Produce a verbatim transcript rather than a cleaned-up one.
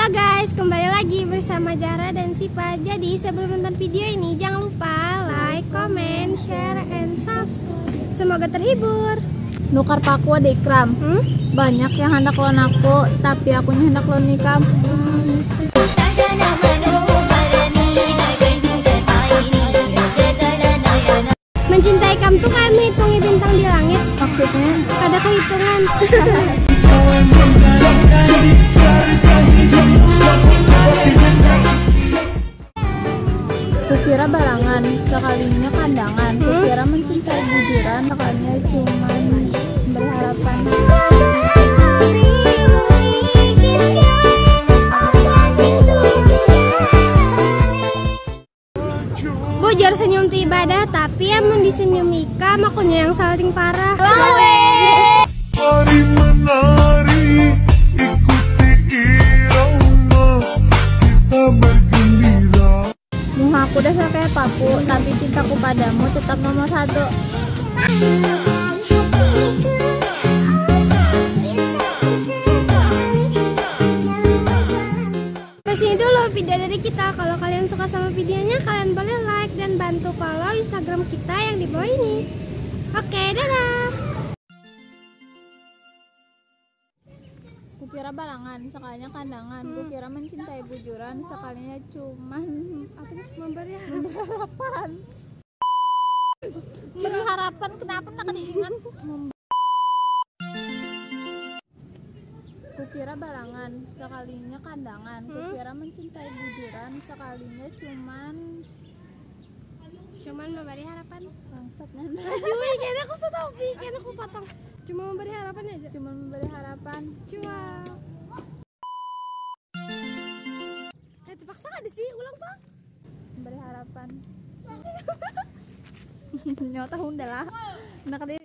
Guys, kembali lagi bersama Zahra dan Sipa. Jadi sebelum nonton video ini, jangan lupa like, comment, share, and subscribe. Semoga terhibur. Nukar paku ada ikram. Hmm? Banyak yang hendak lawan aku, tapi akunya hendak lawan ikam. Mencintai ikam tuh kayak menghitungi bintang di langit. Maksudnya? Kada kehitungan. Kukira balangan, sekalinya kandangan. Hmm? Kukira mencintai bujuran, sekalinya cuman berharapan. Bujur, senyum tu ibadah, tapi amun disenyum ikam, akunya yang salting parah. Mari menari, ikuti irama, kita bergembira. Muha aku dasar kayak paku, tapi cintaku padamu tetap nomor satu. Sampai sini dulu video dari kita. Kalau kalian suka sama videonya, kalian boleh like dan bantu follow Instagram kita yang di bawah ini. Oke, dadah. Kukira balangan, sekalinya kandangan. Hmm. Kukira mencintai bujuran, sekalinya cuman apa sih? Memberi harapan. Memberi harapan. Memberi harapan, kenapa nak diingat? Mem- Kukira balangan, sekalinya kandangan. Hmm? Kukira mencintai bujuran, sekalinya cuman cuman memberi harapan. Bangsat, Nanda. Aduh, kayaknya aku setahu, Pi. Kayaknya aku potong. Cuma memberi harapan aja. Cuma memberi harapan. Cuma. Eh, terpaksa ada sih, ulang, Pak. Memberi harapan. Nyawa tahu nda lah. Nak di